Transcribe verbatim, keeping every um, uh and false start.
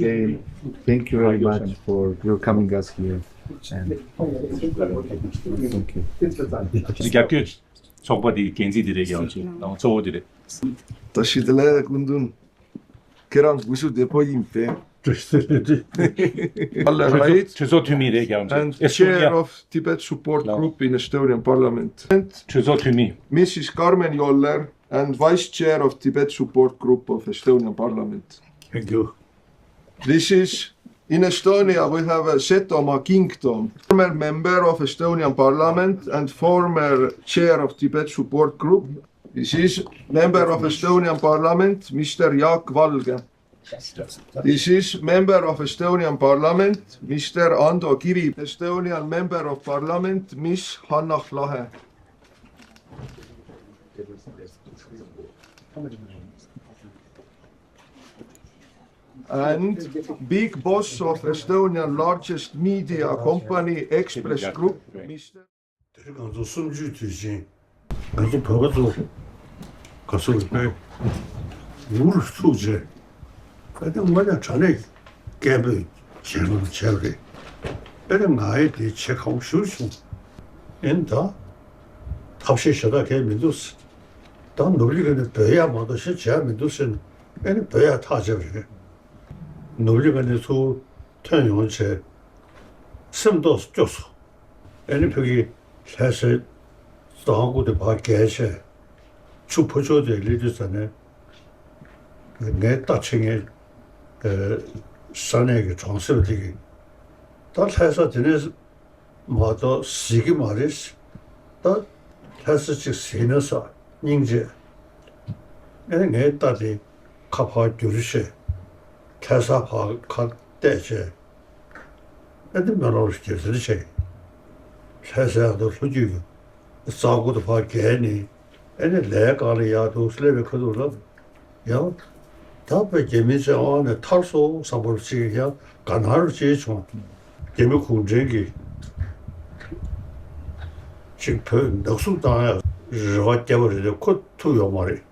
Hey, thank you very much for welcoming us here. And thank you. རྒྱབ་སྐྱོར་ཚོགས་པ་དེའི་འགན་འཛིན་དེ་རེད་ཀྱང་ཅིག་དང་གཙོ་བོ་དེ་རེད། བཀྲ་ཤིས་བདེ་ལེགས་སྐུ་མདུན། ཁྱེད་རང་སྐུ་གཟུགས་བདེ་པོ་ཡིན་པས། All གྲོས་ཚོགས་right. གྲོས་ཚོགས་འཐུས་མི་རེད་ཀྱང་ཅིག And chair of Tibet Support Group in Estonian Parliament. And གྲོས་ཚོགས་འཐུས་མི། Missus Karmen Joller and Vice Chair of Tibet Support Group of Estonian Parliament. Thank you. This is, in Estonia, we have a Setomaa Kingdom, former member of Estonian Parliament and former chair of Tibet Support Group. This is member of Estonian Parliament, Mister Jaak Valge. This is member of Estonian Parliament, Mister Ando Kivi, Estonian member of Parliament, Miss Hannah Lahe. And big boss of Estonian largest media company, Ekspress Group, Mister དེ་རིང་ང་ཚོ་གསུམ་བཅུའི་དུས་ཆེན། ང་ཚོ་བོད་པ་ཚོ་ག་ཚོད་རེད་པས། འུ་རུ་ཚུགས་བྱས། ཨ་ནི་དངོས་གནས་དྲང་གནས་སྐད་འབོད་བྱས་ནས་བྱས་པ་རེད། ཨ་ནི་ང་ཡི་དེ་བྱེད་ཁག་པོ་ཞེ་པོ་བྱུང་། ཨ་ནི་ད་ཐབས་ཤེས་ཞེ་དྲག་གང་ཡང་མི་འདུག་ད་ནོར་ལི་ག་ནས་འབོད་ཡག་མ་གཏོགས་གཞན་བྱས་ཡག་མི་འདུག་ཟེར་ནས། ཨ་ནི་འབོད་ཡག་ཐག་བཅད་པ་རེད། ནོར་ལི་ག་ནས་ཚུར་ཐོན་ཡོང་བྱས། སེམས་རྟོགས་སུ་སྐྱོ་སོང་། ཨ་ནི་ཕ་གི་ལྷ་སའི་རྫ་ཁང་དེ་ཕར་བརྒལ་བྱས། ཆུ་ཕོ་ཆོ་དེ་སླེབས་དུས་ཙ་ནས། ངའི་རྟ་ཁྲིད་མཁན་ས་གནས་ཀྱི་གྲོང་གསེབ་དེ་གི། ད་ལྷ་ས་དེ་ནས་མ་གཏོགས་གཟིགས་ཀྱི་མ་རེད། ད་ལྷ་ས་གཅིག་གཟིགས་ན་ས་སྙིང་རྗེ། ཨ་ནི་ངའི་རྟ་དེ་ཁ་ཕར་བསྒྱུར་བྱས། ལྷ་ས་ཕར་ཁ་གཏད་བྱས། ཨ་ནི་སྨོན་ལམ་རྒྱབ་ཟེར་བྱས། ལྷ་སའི་ཨ་མདོ་ལྷོ་རྒྱུད་ཀྱི་རྫ་ཁང་དེ་ཕར་བརྒལ་ནས། ཨ་ནི་ལས་གང་ལ་ཡག་འདུག་སླེབས་པའི་ཁ་ཐུག་ལ། ཡང་། ད་བོད་རྒྱ་མི་བཅས་ཨ་ནས་ཐར་སོང་བསམ་པ་ཅིག་ཡང་དགའ་སྣང་ཅིག་བྱུང་། རྒྱ་མི་གུང་ཁྲན་གྱིས་ཅིག་བོད་ནག་བསུབ་བཏང་ཡག་རེ་བ་བརྒྱབ་པ་རེད་དེ། ཁོ་ཐུབ་ཡོད་མ་རེད།